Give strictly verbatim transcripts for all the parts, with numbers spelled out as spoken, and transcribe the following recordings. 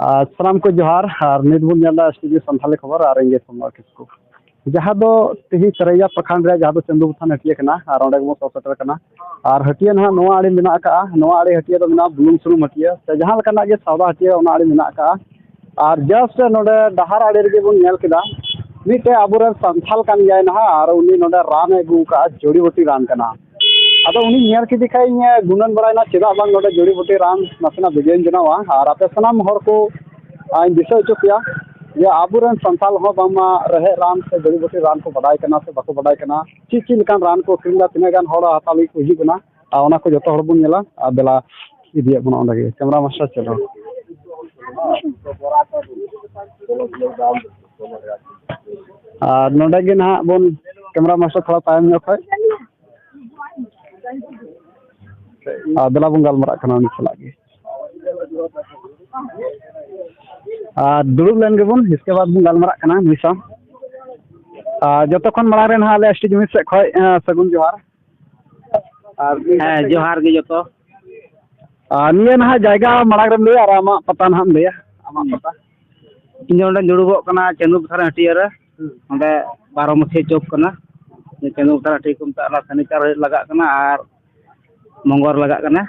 ᱟᱨ ᱥᱟᱱᱟᱢ ᱠᱚ ᱡᱚᱦᱟᱨ᱾ ᱟᱨ ᱱᱤᱛ ᱵᱚᱱ ᱧᱮᱞ ᱮᱫᱟ ᱮᱥ ᱴᱤ ᱵᱷᱤ ᱥᱟᱱᱛᱷᱟᱞᱤ ᱠᱷᱚᱵᱚᱨ ᱟᱨ ᱤᱧ ᱜᱮ ᱥᱳᱢᱱᱟᱛᱷ ᱠᱤᱥᱠᱩ, ᱡᱟᱦᱟᱸ ᱫᱚ ᱛᱮᱦᱮᱧ ᱥᱟᱨᱟᱭᱟ ᱯᱨᱚᱠᱷᱚᱸᱰ ᱨᱮ ᱡᱟᱦᱟᱸ ᱫᱚ ᱪᱟᱹᱱᱫᱩ ᱵᱟᱛᱷᱟᱱ ᱦᱟᱹᱴᱤᱭᱟᱹ ᱠᱟᱱᱟ, ᱟᱨ ᱚᱸᱰᱮ ᱜᱮᱵᱚᱱ ᱥᱮᱴᱮᱨ ᱠᱟᱱᱟ᱾ ᱟᱨ ᱦᱟᱹᱴᱤᱭᱟᱹ ᱱᱟᱦᱟᱜ ᱱᱚᱣᱟ ᱟᱲᱮ ᱢᱮᱱᱟᱜ ᱟᱠᱟᱜᱼᱟ᱾ ᱱᱚᱣᱟ ᱟᱲᱮ ᱦᱟᱹᱴᱤᱭᱟᱹ ᱫᱚ ᱢᱮᱱᱟᱜᱼᱟ ᱵᱩᱞᱩᱝ ᱥᱩᱱᱩᱢ ᱦᱟᱹᱴᱤᱭᱟᱹ, ᱥᱮ ᱡᱟᱦᱟᱸ ᱞᱮᱠᱟᱱᱟᱜ ᱜᱮ ᱥᱟᱣᱫᱟ ᱦᱟᱹᱴᱤᱭᱟᱹ ᱚᱱᱟ ᱟᱲᱮ ᱢᱮᱱᱟᱜ ᱟᱠᱟᱜᱼᱟ᱾ ᱟᱨ ᱡᱟᱥᱴ ᱱᱚᱰᱮ ᱰᱟᱦᱟᱨ ᱟᱲᱮ ᱨᱮᱜᱮ ᱵᱚᱱ ᱧᱮᱞ ᱠᱮᱫᱟ ᱢᱤᱫᱴᱮᱡ ᱟᱵᱚᱨᱮᱱ ᱥᱟᱱᱛᱷᱟᱞ ᱠᱟᱱ ᱜᱮᱭᱟᱭ ᱱᱟᱦᱟᱜ, ᱟᱨ ᱩᱱᱤ ᱱᱚᱰᱮ ᱨᱟᱱ ᱮ ᱟᱹᱜᱩ ᱟᱠᱟᱫᱼᱟ, ᱡᱩᱲᱤ ᱵᱩᱴᱤ ᱨᱟᱱ ᱠᱟᱱᱟ᱾ ᱟᱫᱚ ᱩᱱᱤ ᱧᱮᱞ ᱠᱮᱫᱮ ᱠᱷᱟᱡ ᱤᱧ ᱜᱩᱱᱟᱹᱱ ᱵᱟᱲᱟᱭᱮᱱᱟ ᱪᱮᱫᱟᱜ ᱵᱟᱝ ᱱᱚᱰᱮ ᱡᱩᱲᱤ ᱵᱩᱴᱤ ᱨᱟᱱ ᱱᱟᱥᱮᱱᱟᱜ ᱵᱷᱤᱰᱤᱭᱳᱧ ᱵᱮᱱᱟᱣᱟ, ᱟᱨ ᱟᱯᱮ ᱥᱟᱱᱟᱢ ᱦᱚᱲ ᱠᱚ ᱟᱨ ᱤᱧ ᱫᱤᱥᱟᱹ ᱦᱚᱪᱚ ᱯᱮᱭᱟ ᱡᱮ ᱟᱵᱚᱨᱮᱱ ᱥᱟᱱᱛᱟᱲ ᱦᱚᱸ ᱵᱟᱝᱢᱟ ᱨᱮᱦᱮᱫ ᱨᱟᱱ ᱥᱮ ᱡᱩᱲᱤ ᱵᱩᱴᱤ ᱨᱟᱱ ᱠᱚ ᱵᱟᱰᱟᱭ ᱠᱟᱱᱟ ᱥᱮ ᱵᱟᱠᱚ ᱵᱟᱰᱟᱭ ᱠᱟᱱᱟ, ᱪᱮᱫ ᱪᱮᱫ ᱞᱮᱠᱟᱱ ᱨᱟᱱ ᱠᱚ ᱟᱹᱠᱷᱨᱤᱧ ᱮᱫᱟ, ᱛᱤᱱᱟᱹᱜ ᱜᱟᱱ ᱦᱚᱲ ᱦᱟᱛᱟᱣ ᱞᱟᱹᱜᱤᱫ ᱠᱚ ᱦᱤᱡᱩᱜ ᱠᱟᱱᱟ, ᱟᱨ ᱚᱱᱟ ᱠᱚ ᱡᱚᱛᱚ ᱦᱚᱲ ᱵᱚᱱ ᱧᱮᱞᱟ᱾ ᱟᱨ ᱫᱮᱞᱟ ᱤᱫᱤᱭᱮᱫ ᱵᱚᱱᱟ ᱚᱸᱰᱮ ᱜᱮ, ᱠᱮᱢᱨᱟ ᱢᱟᱥᱴᱟᱨ ᱪᱚᱞᱚ᱾ ᱟᱨ ᱱᱚᱰᱮ ᱜᱮ ᱱᱟᱦᱟᱜ ᱵᱚᱱ, ᱠᱮᱢᱨᱟ ᱢᱟᱥᱴᱟᱨ ᱛᱷᱚᱲᱟ ᱛᱟᱭᱚᱢ ᱧᱚᱜ ᱠᱷᱚᱡ, ᱟᱨ ᱫᱮᱞᱟ ᱵᱚᱱ ᱜᱟᱞᱢᱟᱨᱟᱜ ᱠᱟᱱᱟ ᱩᱱᱤ ᱥᱟᱞᱟᱜ ᱜᱮ᱾ ᱟᱨ ᱫᱩᱲᱩᱵ ᱞᱮᱱ ᱜᱮᱵᱚᱱ, ᱤᱥᱠᱮ ᱵᱟᱫ ᱵᱚᱱ ᱜᱟᱞᱢᱟᱨᱟᱜ ᱠᱟᱱᱟ ᱱᱩᱭ ᱥᱟᱶ᱾ ᱟᱨ ᱡᱚᱛᱚ ᱠᱷᱚᱱ ᱢᱟᱲᱟᱝ ᱨᱮ ᱱᱟᱦᱟᱜ ᱟᱞᱮ ᱮᱥ ᱴᱤ ᱡᱩᱢᱤᱫ ᱥᱮᱫ ᱠᱷᱚᱡ, ᱮᱸ, ᱥᱟᱹᱜᱩᱱ ᱡᱚᱦᱟᱨ᱾ ᱟᱨ ᱦᱮᱸ, ᱡᱚᱦᱟᱨ ᱜᱮ ᱡᱚᱛᱚ᱾ ᱟᱨ ᱱᱤᱭᱟᱹ ᱱᱟᱦᱟᱜ ᱡᱟᱭᱜᱟ ᱢᱟᱲᱟᱝ ᱨᱮᱢ ᱞᱟᱹᱭᱟ ᱟᱨ ᱟᱢᱟᱜ ᱯᱟᱛᱟ ᱱᱟᱦᱟᱜ ᱮᱢ ᱞᱟᱹᱭᱟ, ᱟᱢᱟᱜ ᱯᱟᱛᱟ᱾ ᱤᱧ ᱫᱚ ᱱᱚᱰᱮᱧ ᱫᱩᱲᱩᱵᱚᱜ ᱠᱟᱱᱟ ᱪᱟᱹᱱᱫᱩ ᱯᱟᱛᱷᱟᱨ ᱦᱟᱹᱴᱤᱭᱟᱹ ᱨᱮ᱾ ᱱᱚᱰᱮ ᱵᱟᱨᱚ ᱢᱟᱹᱥᱤᱭᱟᱹ ᱪᱚᱯ ᱠᱟᱱᱟ᱾ ᱪᱟᱹᱱᱫᱩ ᱯᱟᱛᱷᱟᱨ ᱦᱟᱹᱴᱤᱭᱟᱹ ᱠᱚ ᱢᱮᱛᱟᱜᱼᱟ, ᱚᱱᱟ ᱥᱟᱱᱤᱪᱟᱨ ᱞᱟᱜᱟᱜ ᱠᱟᱱᱟ ᱟᱨ ᱢᱚᱝᱜᱚᱞ ᱞᱟᱜᱟᱜ ᱠᱟᱱᱟ᱾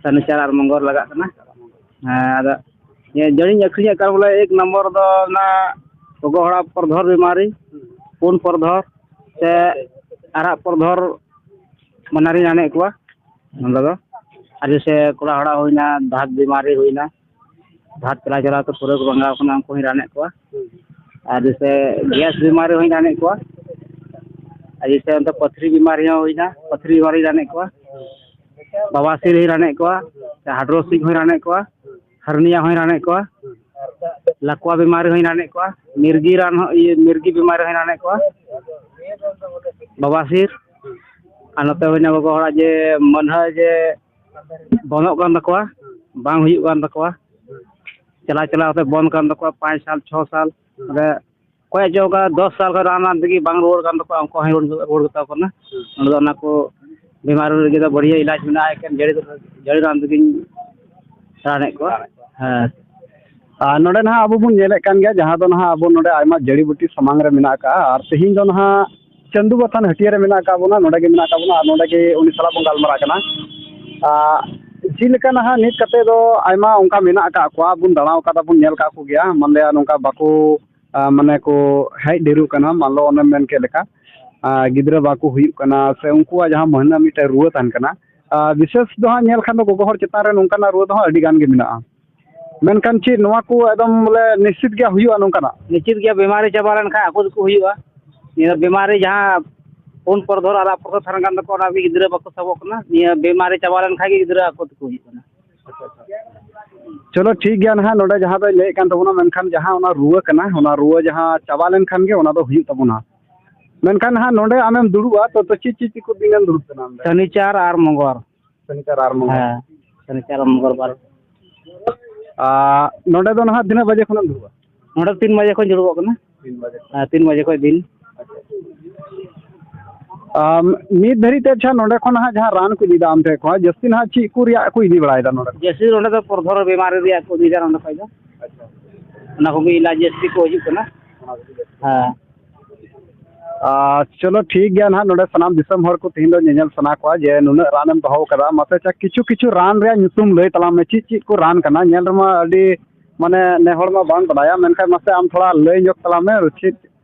ᱥᱟᱱᱤᱪᱟᱨ ᱟᱨ ᱢᱚᱝᱜᱚᱞ ᱞᱟᱜᱟᱜ ᱠᱟᱱᱟ᱾ ᱦᱮᱸ, ᱟᱫᱚ ᱡᱟᱹᱲᱤᱧ ᱟᱹᱠᱷᱨᱤᱧᱮᱫ ᱠᱟᱱ ᱵᱚᱞᱮ ᱮᱠ ᱱᱚᱢᱵᱚᱨ ᱫᱚ ᱚᱱᱟ ᱜᱚᱜᱚ ᱦᱚᱲᱟᱜ ᱯᱚᱨᱫᱷᱚᱨ ᱵᱤᱢᱟᱨᱤ, ᱯᱩᱱ ᱯᱚᱨᱫᱷᱚᱨ ᱥᱮ ᱟᱨᱟᱜ ᱯᱚᱨᱫᱷᱚᱨ ᱵᱟᱱᱟᱨᱤᱧ ᱨᱟᱱᱮᱫ ᱠᱚᱣᱟ ᱱᱚᱰᱮ ᱫᱚ᱾ ᱟᱨ ᱡᱮᱭᱥᱮ ᱠᱚᱲᱟ ᱦᱚᱲᱟᱜ ᱦᱩᱭᱱᱟ, ᱫᱷᱟᱛ ᱵᱤᱢᱟᱨᱤ ᱦᱩᱭᱱᱟ, ᱫᱷᱟᱛ ᱪᱟᱞᱟᱣ ᱪᱟᱞᱟᱣ ᱛᱮ ᱯᱩᱨᱟᱹ ᱠᱚ ᱵᱷᱟᱸᱜᱟᱣ ᱠᱟᱱᱟ, ᱩᱱᱠᱩ ᱦᱚᱸᱧ ᱨᱟᱱᱮᱫ ᱠᱚᱣᱟ᱾ ᱟᱨ ᱡᱮᱭᱥᱮ ᱜᱮᱥ ᱵᱤᱢᱟᱨᱤ ᱦᱚᱸᱧ ᱨᱟᱱᱮᱫ ᱠᱚᱣᱟ᱾ ᱟᱨ ᱡᱮᱭᱥᱮ ᱚᱱᱛᱮ ᱯᱟᱹᱛᱷᱨᱤ ᱵᱤᱢᱟᱨᱤ ᱦᱚᱸ ᱦᱩᱭᱱᱟ, ᱯᱟᱹᱛᱷᱨᱤ ᱵᱤᱢᱟᱨᱤᱧ ᱨᱟᱱᱮᱫ ᱠᱚᱣᱟ᱾ ᱵᱟᱵᱟᱥᱤᱨ ᱦᱚᱸᱧ ᱨᱟᱱᱮᱫ ᱠᱚᱣᱟ, ᱦᱟᱭᱰᱨᱳᱥᱤᱠ ᱦᱚᱸᱧ ᱨᱟᱱᱮᱫ ᱠᱚᱣᱟ, ᱦᱟᱨᱱᱤᱭᱟ ᱦᱚᱸᱧ ᱨᱟᱱᱮᱫ ᱠᱚᱣᱟ, ᱞᱟᱠᱣᱟ ᱵᱤᱢᱟᱨᱤ ᱦᱚᱸᱧ ᱨᱟᱱᱮᱫ ᱠᱚᱣᱟ, ᱢᱤᱨᱜᱤ ᱨᱟᱱ ᱦᱚᱸ, ᱤᱭᱟᱹ, ᱢᱤᱨᱜᱤ ᱵᱤᱢᱟᱨᱤ ᱦᱚᱸᱧ ᱨᱟᱱᱮᱫ ᱠᱚᱣᱟ, ᱵᱟᱵᱟᱥᱤᱨ᱾ ᱟᱨ ᱱᱚᱛᱮ ᱦᱩᱭᱱᱟ ᱜᱚᱜᱚ ᱦᱚᱲᱟᱜ ᱡᱮ ᱢᱟᱹᱱᱦᱟᱹ ᱡᱮ ᱵᱚᱱᱚᱜ ᱠᱟᱱ ᱛᱟᱠᱚᱣᱟ, ᱵᱟᱝ ᱦᱩᱭᱩᱜ ᱠᱟᱱ ᱛᱟᱠᱚᱣᱟ, ᱪᱟᱞᱟᱣ ᱪᱟᱞᱟᱣ ᱠᱟᱛᱮ ᱵᱚᱱ ᱠᱟᱱ ᱛᱟᱠᱚᱣᱟ ᱯᱟᱸᱪ ᱥᱟᱞ, ᱪᱷᱚ ᱥᱟᱞ᱾ ᱚᱸᱰᱮ ᱚᱠᱚᱭᱟᱜ ᱪᱚ ᱚᱱᱠᱟ ᱫᱚᱥ ᱥᱟᱞ ᱠᱷᱚᱱ ᱨᱟᱱ ᱨᱟᱱ ᱛᱮᱜᱮ ᱵᱟᱝ ᱨᱩᱣᱟᱹᱲ ᱠᱟᱱ ᱛᱟᱠᱚᱣᱟ, ᱩᱱᱠᱩ ᱦᱚᱸ ᱨᱩᱣᱟᱹᱲ, ᱨᱩᱣᱟᱹᱲ ᱠᱟᱛᱟ ᱠᱚ ᱠᱟᱱᱟ᱾ ᱚᱸᱰᱮ ᱫᱚ ᱚᱱᱟ ᱠᱚ ᱵᱤᱢᱟᱨ ᱞᱟᱹᱜᱤᱫ ᱫᱚ ᱵᱟᱹᱲᱤᱭᱟᱹ ᱤᱞᱟᱡᱽ ᱢᱮᱱᱟᱜᱼᱟ, ᱮᱠᱮᱱ ᱡᱟᱹᱲᱤ, ᱡᱟᱹᱲᱤ ᱨᱟᱱ ᱛᱮᱜᱮᱧ ᱨᱟᱱᱮᱫ ᱠᱚᱣᱟ᱾ ᱦᱮᱸ᱾ ᱟᱨ ᱱᱚᱰᱮ ᱱᱟᱦᱟᱜ ᱟᱵᱚ ᱵᱚᱱ ᱧᱮᱞᱮᱫ ᱠᱟᱱ ᱜᱮᱭᱟ, ᱡᱟᱦᱟᱸ ᱫᱚ ᱱᱟᱦᱟᱜ ᱟᱵᱚ ᱱᱚᱰᱮ ᱟᱭᱢᱟ ᱡᱟᱹᱲᱤ ᱵᱩᱴᱤ ᱥᱟᱢᱟᱝ ᱨᱮ ᱢᱮᱱᱟᱜ ᱟᱠᱟᱫᱼᱟ᱾ ᱟᱨ ᱛᱮᱦᱮᱧ ᱫᱚ ᱱᱟᱦᱟᱜ ᱪᱟᱱᱫᱩ ᱵᱟᱛᱷᱟᱱ ᱦᱟᱹᱴᱭᱟᱹ ᱨᱮ ᱢᱮᱱᱟᱜ ᱟᱠᱟᱫ ᱵᱚᱱᱟ, ᱱᱚᱰᱮ ᱜᱮ ᱢᱮᱱᱟᱜ ᱟᱠᱟᱫ ᱵᱚᱱᱟ ᱟᱨ ᱱᱚᱰᱮ ᱜᱮ ᱩᱱᱤ ᱥᱟᱞᱟᱜ ᱵᱚᱱ ᱜᱟᱞᱢᱟᱨᱟᱜ ᱠᱟᱱᱟ᱾ ᱟᱨ ᱪᱮᱫ ᱞᱮᱠᱟ ᱱᱟᱦᱟᱜ ᱱᱤᱛ ᱠᱟᱛᱮ ᱫᱚ ᱟᱭᱢᱟ ᱚᱱᱠᱟ ᱢᱮᱱᱟᱜ ᱟᱠᱟᱫ ᱠᱚᱣᱟ, ᱵᱚᱱ ᱫᱟᱬᱟ ᱟᱠᱟᱫᱟ, ᱵᱚᱱ ᱧᱮᱞ ᱟᱠᱟᱫ ᱠᱚᱜᱮᱭᱟ, ᱢᱟᱱᱞᱤᱭᱟ ᱱᱚᱝᱠᱟ ᱵᱟᱠᱚ, ᱟᱨ ᱢᱟᱱᱮ ᱠᱚ ᱦᱮᱡ ᱰᱷᱮᱨᱚᱜ ᱠᱟᱱᱟ, ᱢᱟᱱ ᱞᱚ ᱚᱱᱮᱢ ᱢᱮᱱ ᱠᱮᱫ ᱞᱮᱠᱟ, ᱟᱨ ᱜᱤᱫᱽᱨᱟᱹ ᱵᱟᱠᱚ ᱦᱩᱭᱩᱜ ᱠᱟᱱᱟ, ᱥᱮ ᱩᱱᱠᱩᱣᱟᱜ ᱡᱟᱦᱟᱸ ᱢᱟᱹᱦᱱᱟᱹ ᱢᱤᱫᱴᱮᱱ ᱨᱩᱣᱟᱹ ᱛᱟᱦᱮᱱ ᱠᱟᱱᱟ᱾ ᱟᱨ ᱵᱤᱥᱮᱥ ᱫᱚ ᱦᱟᱸᱜ ᱧᱮᱞ ᱠᱷᱟᱱ ᱫᱚ ᱜᱚᱜᱚ ᱦᱚᱲ ᱪᱮᱛᱟᱱ ᱨᱮ ᱱᱚᱝᱠᱟᱱᱟᱜ ᱨᱩᱣᱟᱹ ᱫᱚ ᱦᱟᱸᱜ ᱟᱹᱰᱤ ᱜᱟᱱ ᱜᱮ ᱢᱮᱱᱟᱜᱼᱟ᱾ ᱢᱮᱱᱠᱷᱟᱱ ᱪᱮᱫ ᱱᱚᱣᱟ ᱠᱚ ᱮᱠᱫᱚᱢ ᱵᱚᱞᱮ ᱱᱤᱥᱪᱤᱛ ᱜᱮ ᱦᱩᱭᱩᱜᱼᱟ ᱱᱚᱝᱠᱟᱱᱟᱜ? ᱱᱤᱥᱪᱤᱛ ᱜᱮ, ᱵᱮᱢᱟᱨᱤ ᱪᱟᱵᱟ ᱞᱮᱱᱠᱷᱟᱱ ᱟᱠᱚ ᱛᱮᱠᱚ ᱦᱩᱭᱩᱜᱼᱟ᱾ ᱱᱤᱭᱟᱹ ᱵᱮᱢᱟᱨᱤ ᱡᱟᱦᱟᱸ ᱯᱩᱱ ᱯᱚᱨᱫᱷᱚᱨ ᱟᱨ ᱟᱯᱚᱨᱫᱷᱚᱨ ᱛᱟᱦᱮᱱ ᱠᱟᱱ ᱛᱟᱠᱚᱣᱟ, ᱚᱱᱟ ᱜᱮ ᱜᱤᱫᱽᱨᱟᱹ ᱵᱟᱠᱚ ᱥᱟᱵᱚᱜ ᱠᱟᱱᱟ᱾ ᱱᱤᱭᱟᱹ ᱵᱮᱢᱟᱨᱤ ᱪᱟᱵᱟ ᱞᱮᱱᱠᱷᱟᱱ ᱜᱮ ᱜᱤᱫᱽᱨᱟᱹ ᱟᱠᱚ ᱛᱮᱠᱚ ᱦᱩᱭᱩᱜ ᱠᱟᱱᱟ᱾ ᱪᱚᱞᱚ ᱴᱷᱤᱠ ᱜᱮᱭᱟ ᱱᱟᱦᱟᱜ, ᱱᱚᱰᱮ ᱡᱟᱦᱟᱸ ᱫᱚᱭ ᱞᱟᱹᱭᱮᱫ ᱠᱟᱱ ᱛᱟᱵᱚᱱᱟ, ᱢᱮᱱᱠᱷᱟᱱ ᱡᱟᱦᱟᱸ ᱚᱱᱟ ᱨᱩᱣᱟᱹ ᱠᱟᱱᱟ, ᱚᱱᱟ ᱨᱩᱣᱟᱹ ᱡᱟᱦᱟᱸ ᱪᱟᱵᱟ ᱞᱮᱱᱠᱷᱟᱱ ᱜᱮ ᱚᱱᱟ ᱫᱚ ᱦᱩᱭᱩᱜ ᱛᱟᱵᱚᱱᱟ᱾ ᱢᱮᱱᱠᱷᱟᱱ ᱱᱟᱦᱟᱜ ᱱᱚᱰᱮ ᱟᱢᱮᱢ ᱫᱩᱲᱩᱵᱼᱟ, ᱛᱚ, ᱛᱚ ᱪᱮᱫ ᱪᱮᱫ ᱪᱮᱫ ᱠᱚ ᱫᱤᱱᱮᱢ ᱫᱩᱲᱩᱵ ᱠᱟᱱᱟ ᱚᱸᱰᱮ? ᱥᱚᱱᱤᱪᱟᱨ ᱟᱨ ᱢᱚᱝᱜᱚᱞ᱾ ᱥᱚᱱᱤᱪᱟᱨ ᱟᱨ ᱢᱚᱝᱜᱚᱞ᱾ ᱦᱮᱸ, ᱥᱚᱱᱤᱪᱟᱨ ᱟᱨ ᱢᱚᱝᱜᱚᱞ ᱵᱟᱨ᱾ ᱟᱨ ᱱᱚᱰᱮ ᱫᱚ ᱱᱟᱦᱟᱜ ᱛᱤᱱᱟᱹᱜ ᱵᱟᱡᱮ ᱠᱷᱚᱱᱮᱢ ᱫᱩᱲᱩᱵᱼᱟ? ᱱᱚᱰᱮ ᱛᱤᱱ ᱵᱟᱡᱮ ᱠᱷᱚᱱ ᱫᱩᱲᱩᱵᱚᱜ ᱠᱟᱱᱟ᱾ ᱛᱤᱱ ᱵᱟᱡᱮ᱾ ᱦᱮᱸ, ᱛᱤᱱ ᱵᱟᱡᱮ ᱠᱷᱚᱱ ᱫᱤᱱ᱾ ᱟᱢ, ᱱᱤᱛ ᱫᱷᱟᱹᱨᱤᱡ ᱛᱮ, ᱟᱪᱪᱷᱟ, ᱱᱚᱰᱮ ᱠᱷᱚᱱ ᱦᱟᱸᱜ ᱡᱟᱦᱟᱸ ᱨᱟᱱ ᱠᱚ ᱤᱫᱤᱭᱮᱫᱟ ᱟᱢ ᱴᱷᱮᱱ ᱠᱷᱚᱱ, ᱡᱟᱹᱥᱛᱤ ᱱᱟᱦᱟᱜ ᱪᱮᱫ ᱠᱚ ᱨᱮᱭᱟᱜ ᱠᱚ ᱤᱫᱤ ᱵᱟᱲᱟᱭᱮᱫᱟ ᱱᱚᱰᱮ ᱠᱷᱚᱱ? ᱡᱟᱹᱥᱛᱤ ᱱᱚᱰᱮ ᱫᱚ ᱯᱚᱨᱫᱷᱚᱨ ᱵᱤᱢᱟᱨᱤ ᱨᱮᱭᱟᱜ ᱠᱚ ᱤᱫᱤᱭᱮᱫᱟ ᱱᱚᱰᱮ ᱠᱷᱚᱱ ᱫᱚ᱾ ᱟᱪᱪᱷᱟ᱾ ᱚᱱᱟ ᱠᱚᱜᱮ ᱤᱞᱟᱡᱽ ᱡᱟᱹᱥᱛᱤ ᱠᱚ ᱦᱤᱡᱩᱜ ᱠᱟᱱᱟ᱾ ᱚᱱᱟ ᱠᱚᱜᱮ ᱡᱟᱹᱥᱛᱤ᱾ ᱦᱮᱸ᱾ ᱟᱨ ᱪᱚᱞᱚ ᱴᱷᱤᱠ ᱜᱮᱭᱟ ᱱᱟᱦᱟᱜ, ᱱᱚᱰᱮ ᱥᱟᱱᱟᱢ ᱫᱤᱥᱚᱢ ᱦᱚᱲ ᱠᱚ ᱛᱮᱦᱮᱧ ᱫᱚ ᱧᱮᱧᱮᱞ ᱥᱟᱱᱟ ᱠᱚᱣᱟ ᱡᱮ ᱱᱩᱱᱟᱹᱜ ᱨᱟᱱᱮᱢ ᱫᱚᱦᱚ ᱟᱠᱟᱫᱟ᱾ ᱢᱟᱥᱮ ᱟᱪᱪᱷᱟ, ᱠᱤᱪᱷᱩ ᱠᱤᱪᱷᱩ ᱨᱟᱱ ᱨᱮᱭᱟᱜ ᱧᱩᱛᱩᱢ ᱞᱟᱹᱭ ᱛᱟᱞᱟᱝ ᱢᱮ, ᱪᱮᱫ ᱪᱮᱫ ᱠᱚ ᱨᱟᱱ ᱠᱟᱱᱟ? ᱧᱮᱞ ᱨᱮᱢᱟ ᱟᱹᱰᱤ, ᱢᱟᱱᱮ, ᱱᱮ ᱦᱚᱲ ᱢᱟ ᱵᱟᱝ ᱵᱟᱰᱟᱭᱟ, ᱢᱮᱱᱠᱷᱟᱱ ᱢᱟᱥᱮ ᱟᱢ ᱛᱷᱚᱲᱟ ᱞᱟᱹᱭ ᱧᱚᱜ ᱛᱟᱞᱟᱝ ᱢᱮ, ᱪᱮᱫ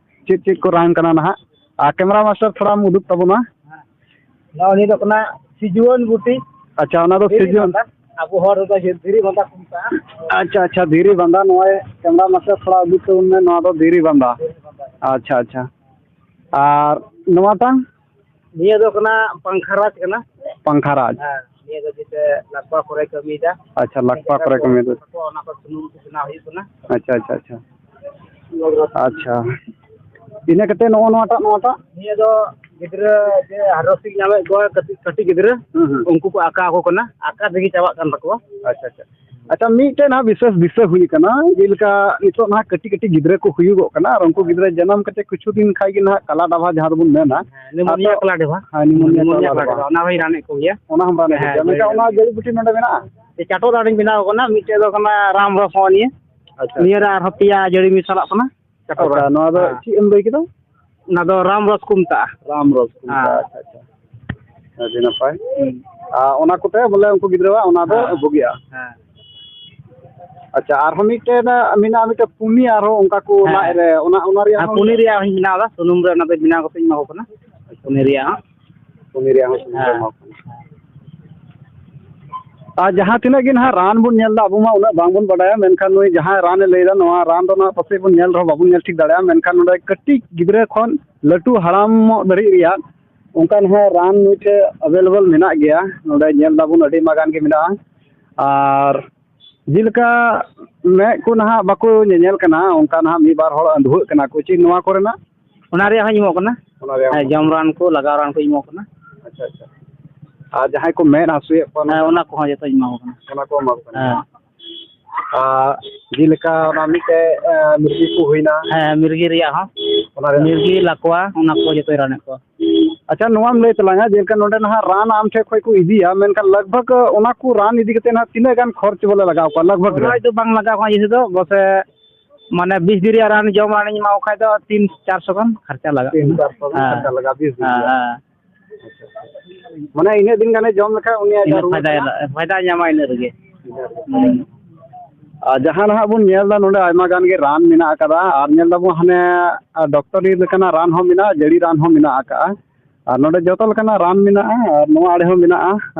ᱪᱮᱫ ᱪᱮᱫ ᱠᱚ ᱨᱟᱱ ᱠᱟᱱᱟ ᱱᱟᱦᱟᱜ? ᱟᱨ ᱠᱮᱢᱮᱨᱟ ᱢᱟᱥᱴᱟᱨ ᱛᱷᱚᱲᱟᱢ ᱩᱫᱩᱜ ᱛᱟᱵᱚᱱᱟ᱾ ᱱᱚᱜᱼᱚ ᱱᱤᱭᱟᱹ ᱫᱚ ᱠᱟᱱᱟ ᱥᱤᱡᱩᱣᱟᱹᱱ ᱵᱩᱴᱤ᱾ ᱟᱪᱪᱷᱟ, ᱚᱱᱟ ᱫᱚ ᱫᱷᱤᱨᱤ ᱥᱤᱡᱩᱣᱟᱹᱱ᱾ ᱵᱟᱸᱫᱟ᱾ ᱟᱵᱚ ᱦᱚᱲ ᱨᱮᱫᱚ ᱫᱷᱤᱨᱤ ᱵᱟᱸᱫᱟ ᱠᱚ ᱢᱮᱛᱟᱜᱼᱟ᱾ ᱟᱪᱪᱷᱟ, ᱟᱪᱪᱷᱟ, ᱫᱷᱤᱨᱤ ᱵᱟᱸᱫᱟ᱾ ᱱᱚᱜᱼᱚᱭ ᱠᱮᱢᱮᱨᱟ ᱢᱟᱥᱴᱟᱨ ᱛᱷᱚᱲᱟ ᱩᱫᱩᱜ ᱛᱟᱵᱚᱱ ᱢᱮ, ᱱᱚᱣᱟ ᱫᱚ ᱫᱷᱤᱨᱤ ᱵᱟᱸᱫᱟ᱾ ᱫᱷᱤᱨᱤ ᱵᱟᱸᱫᱟ᱾ ᱟᱪᱪᱷᱟ, ᱟᱪᱪᱷᱟ᱾ ᱟᱨ ᱱᱚᱣᱟᱴᱟᱝ? ᱱᱤᱭᱟᱹ ᱫᱚ ᱠᱟᱱᱟ ᱯᱟᱝᱠᱷᱟᱨᱟᱡᱽ ᱠᱟᱱᱟ᱾ ᱯᱟᱝᱠᱷᱟᱨᱟᱡᱽ᱾ ᱦᱮᱸ, ᱱᱤᱭᱟᱹ ᱫᱚ ᱡᱮᱛᱮ ᱞᱟᱠᱯᱟ ᱠᱚᱨᱮ ᱠᱟᱹᱢᱤᱭᱮᱫᱟ᱾ ᱟᱪᱪᱷᱟ, ᱞᱟᱠᱯᱟ ᱠᱚᱨᱮ ᱠᱟᱹᱢᱤᱭᱮᱫᱟ᱾ ᱚᱱᱟ ᱠᱚ ᱥᱩᱱᱩᱢ ᱠᱚ ᱵᱮᱱᱟᱣ ᱦᱩᱭᱩᱜ ᱠᱟᱱᱟ᱾ ᱟᱪᱪᱷᱟ, ᱟᱪᱪᱷᱟ, ᱟᱪᱪᱷᱟ᱾ ᱟᱪᱪᱷᱟ, ᱤᱱᱟᱹ ᱠᱟᱛᱮ ᱱᱚᱜᱼᱚ ᱱᱚᱣᱟᱴᱟᱜ, ᱱᱚᱣᱟᱴᱟᱜ? ᱱᱤᱭᱟᱹ ᱫᱚ ᱜᱤᱫᱽᱨᱟᱹ ᱡᱮ ᱦᱟᱨᱚᱥᱤᱠ ᱧᱟᱢᱮᱫ ᱠᱚᱣᱟ, ᱠᱟᱹᱴᱤᱡ, ᱠᱟᱹᱴᱤᱡ ᱜᱤᱫᱽᱨᱟᱹ, ᱦᱩᱸ, ᱦᱩᱸ᱾ ᱩᱱᱠᱩ ᱠᱚ ᱟᱠᱟ ᱟᱠᱚ ᱠᱟᱱᱟ, ᱟᱠᱟ ᱛᱮᱜᱮ ᱪᱟᱵᱟᱜ ᱠᱟᱱ ᱛᱟᱠᱚᱣᱟ᱾ ᱟᱪᱪᱷᱟ, ᱟᱪᱪᱷᱟ᱾ ᱟᱪᱪᱷᱟ, ᱢᱤᱫᱴᱮᱱ ᱦᱟᱸᱜ ᱵᱤᱥᱮᱥ ᱫᱤᱥᱟᱹ ᱦᱩᱭ ᱠᱟᱱᱟ, ᱡᱮᱞᱮᱠᱟ ᱱᱤᱛᱚᱜ ᱱᱟᱦᱟᱜ ᱠᱟᱹᱴᱤᱡ ᱠᱟᱹᱴᱤᱡ ᱜᱤᱫᱽᱨᱟᱹ ᱠᱚ ᱦᱩᱭᱩᱜᱚᱜ ᱠᱟᱱᱟ ᱟᱨ ᱩᱱᱠᱩ ᱜᱤᱫᱽᱨᱟᱹ ᱡᱟᱱᱟᱢ ᱠᱟᱛᱮ ᱠᱤᱪᱷᱩ ᱫᱤᱱ ᱠᱷᱟᱡ ᱜᱮ ᱱᱟᱦᱟᱜ ᱠᱟᱞᱟ ᱰᱟᱵᱷᱟ ᱡᱟᱦᱟᱸ ᱫᱚᱵᱚᱱ ᱢᱮᱱᱟ᱾ ᱦᱮᱸ, ᱱᱤᱢᱳᱱᱤᱭᱟ ᱟᱫᱚ ᱠᱟᱞᱟ ᱰᱟᱵᱷᱟ᱾ ᱦᱮᱸ, ᱱᱤᱢᱳᱱᱤᱭᱟ ᱱᱤᱢᱳᱱᱤᱭᱟ ᱠᱟᱞᱟ ᱠᱟᱞᱟ ᱰᱟᱵᱷᱟ᱾ ᱰᱟᱵᱷᱟ, ᱚᱱᱟ ᱦᱚᱸᱧ ᱨᱟᱱᱮᱫ ᱠᱚᱜᱮᱭᱟ᱾ ᱚᱱᱟ ᱦᱚᱸᱢ ᱨᱟᱱᱮᱫ ᱦᱮᱸ, ᱠᱚᱜᱮᱭᱟ᱾ ᱦᱳᱭ, ᱢᱮᱱᱠᱷᱟᱱ ᱦᱳᱭ᱾ ᱚᱱᱟ ᱡᱟᱹᱲᱤ ᱵᱩᱴᱤ ᱱᱚᱰᱮ ᱢᱮᱱᱟᱜᱼᱟ? ᱮ, ᱪᱟᱴᱚ ᱫᱟᱲᱮᱧ ᱵᱮᱱᱟᱣ ᱠᱟᱱᱟ, ᱢᱤᱫᱴᱮᱡ ᱫᱚ ᱠᱟᱱᱟ ᱨᱟᱢ ᱨᱚᱥ ᱱᱚᱜᱼᱚ ᱱᱤᱭᱟᱹ᱾ ᱟᱪᱪᱷᱟ᱾ ᱱᱤᱭᱟᱹ ᱨᱮ ᱟᱨᱦᱚᱸ ᱯᱮᱭᱟ ᱡᱟᱹᱲᱤ ᱢᱮᱥᱟᱞᱟᱜ ᱠᱟᱱᱟ᱾ ᱪᱟᱠᱚᱞ ᱟᱪᱪᱷᱟ, ᱨᱟᱱ᱾ ᱱᱚᱣᱟ ᱫᱚ ᱦᱮᱸ᱾ ᱪᱮᱫ ᱮᱢ ᱞᱟᱹᱭ ᱠᱮᱫᱟ? ᱚᱱᱟ ᱫᱚ ᱨᱟᱢ ᱨᱚᱥ ᱠᱚ ᱢᱮᱛᱟᱜᱼᱟ᱾ ᱨᱟᱢ ᱨᱚᱥ ᱠᱚ ᱢᱮᱛᱟᱜᱼᱟ᱾ ᱦᱮᱸ᱾ ᱟᱪᱪᱷᱟ, ᱟᱪᱪᱷᱟ᱾ ᱟᱹᱰᱤ ᱱᱟᱯᱟᱭ᱾ ᱦᱩᱸ᱾ ᱟᱨ ᱚᱱᱟ ᱠᱚᱛᱮ ᱵᱚᱞᱮ ᱩᱱᱠᱩ ᱜᱤᱫᱽᱨᱟᱹᱣᱟᱜ ᱚᱱᱟ ᱫᱚ ᱦᱮᱸ᱾ ᱵᱩᱜᱤᱜᱼᱟ᱾ ᱦᱮᱸ᱾ ᱟᱪᱪᱷᱟ, ᱟᱨᱦᱚᱸ ᱢᱤᱫᱴᱮᱱ ᱢᱮᱱᱟᱜᱼᱟ, ᱢᱤᱫᱴᱮᱱ ᱯᱩᱱᱤ ᱟᱨᱦᱚᱸ ᱚᱱᱠᱟ ᱠᱚ ᱦᱮᱸ᱾ ᱞᱟᱡ ᱨᱮ, ᱚᱱᱟ, ᱚᱱᱟ ᱨᱮᱭᱟᱜ ᱦᱮᱸ, ᱦᱚᱸ ᱯᱩᱱᱤ ᱨᱮᱭᱟᱜ ᱦᱚᱸᱧ ᱵᱮᱱᱟᱣ ᱮᱫᱟ, ᱥᱩᱱᱩᱢ ᱨᱮ ᱚᱱᱟ ᱫᱚ ᱵᱮᱱᱟᱣ ᱠᱟᱛᱮᱧ ᱮᱢᱟ ᱠᱚ ᱠᱟᱱᱟ᱾ ᱯᱩᱱᱤ ᱨᱮᱭᱟᱜ ᱦᱚᱸ᱾ ᱩᱱᱤ ᱨᱮᱭᱟᱜ ᱦᱚᱸ ᱥᱩᱵᱤᱫᱷᱟ ᱦᱮᱸ᱾ ᱮᱢᱟ ᱠᱚ ᱠᱟᱱᱟ᱾ ᱟᱨ ᱡᱟᱦᱟᱸ ᱛᱤᱱᱟᱹᱜ ᱜᱮ ᱱᱟᱦᱟᱜ ᱨᱟᱱ ᱵᱚᱱ ᱧᱮᱞ ᱮᱫᱟ, ᱟᱵᱚ ᱢᱟ ᱩᱱᱟᱹᱜ ᱵᱟᱝᱵᱚᱱ ᱵᱟᱰᱟᱭᱟ, ᱢᱮᱱᱠᱷᱟᱱ ᱱᱩᱭ ᱡᱟᱦᱟᱸᱭ ᱨᱟᱱᱮ ᱞᱟᱹᱭ ᱮᱫᱟ, ᱱᱚᱣᱟ ᱨᱟᱱ ᱫᱚ ᱱᱟᱦᱟᱜ ᱯᱟᱥᱮᱡ ᱵᱚᱱ ᱧᱮᱞ ᱨᱮᱦᱚᱸ ᱵᱟᱵᱚᱱ ᱧᱮᱞ ᱴᱷᱤᱠ ᱫᱟᱲᱮᱭᱟᱜᱼᱟ, ᱢᱮᱱᱠᱷᱟᱱ ᱱᱚᱰᱮ ᱠᱟᱹᱴᱤᱡ ᱜᱤᱫᱽᱨᱟᱹ ᱠᱷᱚᱱ ᱞᱟᱹᱴᱩ ᱦᱟᱲᱟᱢᱚᱜ ᱫᱷᱟᱹᱨᱤᱡ ᱨᱮᱭᱟᱜ ᱚᱱᱠᱟ ᱱᱟᱦᱟᱜ ᱨᱟᱱ ᱱᱩᱭ ᱴᱷᱮᱱ available ᱢᱮᱱᱟᱜ ᱜᱮᱭᱟ᱾ ᱱᱚᱰᱮ ᱧᱮᱞ ᱫᱟᱵᱚᱱ ᱟᱹᱰᱤ ᱟᱭᱢᱟ ᱜᱟᱱ ᱜᱮ ᱢᱮᱱᱟᱜᱼᱟ᱾ ᱟᱨ ᱡᱮᱞᱮᱠᱟ ᱢᱮᱫ ᱠᱚ ᱱᱟᱦᱟᱜ ᱵᱟᱠᱚ ᱧᱮᱧᱮᱞ ᱠᱟᱱᱟ, ᱚᱱᱠᱟ ᱱᱟᱦᱟᱜ ᱢᱤᱫ ᱵᱟᱨ ᱦᱚᱲ ᱟᱹᱸᱫᱷᱩᱣᱟᱹᱜ ᱠᱟᱱᱟ ᱠᱚ, ᱪᱮᱫ ᱱᱚᱣᱟ ᱠᱚᱨᱮᱱᱟᱜ? ᱚᱱᱟ ᱨᱮᱭᱟᱜ ᱦᱚᱸᱧ ᱮᱢᱚᱜ ᱠᱟᱱᱟ᱾ ᱚᱱᱟ ᱨᱮᱭᱟᱜ ᱦᱮᱸ, ᱦᱚᱸ? ᱡᱚᱢ ᱨᱟᱱ ᱠᱚ, ᱞᱟᱜᱟᱣ ᱨᱟᱱ ᱠᱚᱧ ᱮᱢᱚᱜ ᱠᱟᱱᱟ᱾ ᱟᱪᱪᱷᱟ, ᱟᱪᱪᱷᱟ᱾ ᱟᱨ ᱡᱟᱦᱟᱸᱭ ᱠᱚ ᱢᱮᱫ ᱦᱟᱹᱥᱩᱭᱮᱫ ᱠᱚᱣᱟ, ᱦᱮᱸ, ᱱᱚᱝᱠᱟ? ᱚᱱᱟ ᱠᱚᱦᱚᱸ ᱡᱚᱛᱚᱧ ᱮᱢᱟ ᱠᱚ ᱠᱟᱱᱟ᱾ ᱚᱱᱟ ᱠᱚ ᱮᱢᱟ ᱠᱚ ᱠᱟᱱᱟ᱾ ᱦᱮᱸ᱾ ᱟᱨ ᱡᱮᱞᱮᱠᱟ ᱚᱱᱟ ᱢᱤᱫᱴᱮᱡ, ᱮ, ᱢᱤᱨᱜᱤ ᱠᱚ ᱦᱩᱭᱱᱟ᱾ ᱦᱮᱸ, ᱢᱤᱨᱜᱤ ᱨᱮᱭᱟᱜ ᱦᱚᱸ᱾ ᱚᱱᱟ ᱨᱮᱭᱟᱜ ᱢᱤᱨᱜᱤ, ᱞᱟᱠᱣᱟ, ᱚᱱᱟ ᱠᱚ ᱡᱚᱛᱚᱭ ᱨᱟᱱᱮᱫ ᱠᱚᱣᱟ᱾ ᱟᱪᱪᱷᱟ, ᱱᱚᱣᱟᱢ ᱞᱟᱹᱭ ᱛᱟᱞᱟᱝᱟ, ᱡᱮᱞᱮᱠᱟ ᱱᱚᱰᱮ ᱱᱟᱦᱟᱜ ᱨᱟᱱ ᱟᱢ ᱴᱷᱮᱡ ᱠᱷᱚᱡ ᱠᱚ ᱤᱫᱤᱭᱟ, ᱢᱮᱱᱠᱷᱟᱱ ᱞᱟᱜᱽ ᱵᱷᱟᱜᱽ ᱚᱱᱟ ᱠᱚ ᱨᱟᱱ ᱤᱫᱤ ᱠᱟᱛᱮ ᱱᱟᱦᱟᱜ ᱛᱤᱱᱟᱹᱜ ᱜᱟᱱ ᱠᱷᱚᱨᱪ ᱵᱚᱞᱮ ᱞᱟᱜᱟᱣ ᱠᱚᱣᱟ ᱞᱟᱜᱽ ᱵᱷᱟᱜᱽ ᱨᱮ? ᱠᱷᱚᱨᱚᱪ ᱫᱚ ᱵᱟᱝ ᱞᱟᱜᱟᱣ ᱠᱚᱣᱟ ᱡᱮᱥᱮ ᱫᱚ, ᱵᱚᱥᱮ ᱢᱟᱱᱮ ᱵᱤᱥ ᱫᱤᱱ ᱨᱮᱭᱟᱜ ᱨᱟᱱ ᱡᱚᱢ ᱨᱟᱱᱤᱧ ᱮᱢᱟ ᱠᱚ ᱠᱷᱟᱡ ᱫᱚ ᱛᱤᱱ ᱪᱟᱨᱥᱚ ᱜᱟᱱ ᱠᱷᱚᱨᱪᱟ ᱞᱟᱜᱟᱜ ᱛᱤᱱ ᱠᱟᱱᱟ᱾ ᱪᱟᱨᱥᱚ ᱜᱟᱱ ᱦᱮᱸ᱾ ᱠᱷᱚᱨᱪᱟ ᱞᱟᱜᱟᱜᱼᱟ ᱵᱤᱥ ᱫᱤᱱ ᱦᱮᱸ, ᱨᱮᱭᱟᱜ᱾ ᱦᱮᱸ᱾ ᱢᱟᱱᱮ ᱤᱱᱟᱹᱜ ᱫᱤᱱ ᱜᱟᱱᱮ ᱡᱚᱢ ᱞᱮᱠᱷᱟᱡ ᱩᱱᱤᱭᱟᱜ ᱤᱱᱟᱹ ᱡᱟᱦᱟᱸ ᱨᱩᱣᱟᱹ ᱯᱷᱟᱭᱫᱟᱭ ᱠᱟᱱᱟ᱾ ᱞᱟ-, ᱯᱷᱟᱭᱫᱟᱭ ᱧᱟᱢᱟ ᱤᱱᱟᱹᱜ ᱨᱮᱜᱮ᱾ ᱦᱩᱸ᱾ ᱟᱨ ᱡᱟᱦᱟᱸ ᱱᱟᱦᱟᱜ ᱵᱚᱱ ᱧᱮᱞ ᱮᱫᱟ, ᱱᱚᱰᱮ ᱟᱭᱢᱟ ᱜᱟᱱ ᱜᱮ ᱨᱟᱱ ᱢᱮᱱᱟᱜ ᱟᱠᱟᱫᱟ, ᱟᱨ ᱧᱮᱞ ᱫᱟᱵᱚᱱ ᱦᱟᱱᱮ, ᱟᱨ ᱰᱚᱠᱴᱚᱨᱤ ᱞᱮᱠᱟᱱᱟᱜ ᱨᱟᱱ ᱦᱚᱸ ᱢᱮᱱᱟᱜᱼᱟ, ᱡᱟᱹᱲᱤ ᱨᱟᱱ ᱦᱚᱸ ᱢᱮᱱᱟᱜ ᱟᱠᱟᱫᱼᱟ, ᱟᱨ ᱱᱚᱰᱮ ᱡᱚᱛᱚ ᱞᱮᱠᱟᱱᱟᱜ ᱨᱟᱱ ᱢᱮᱱᱟᱜᱼᱟ᱾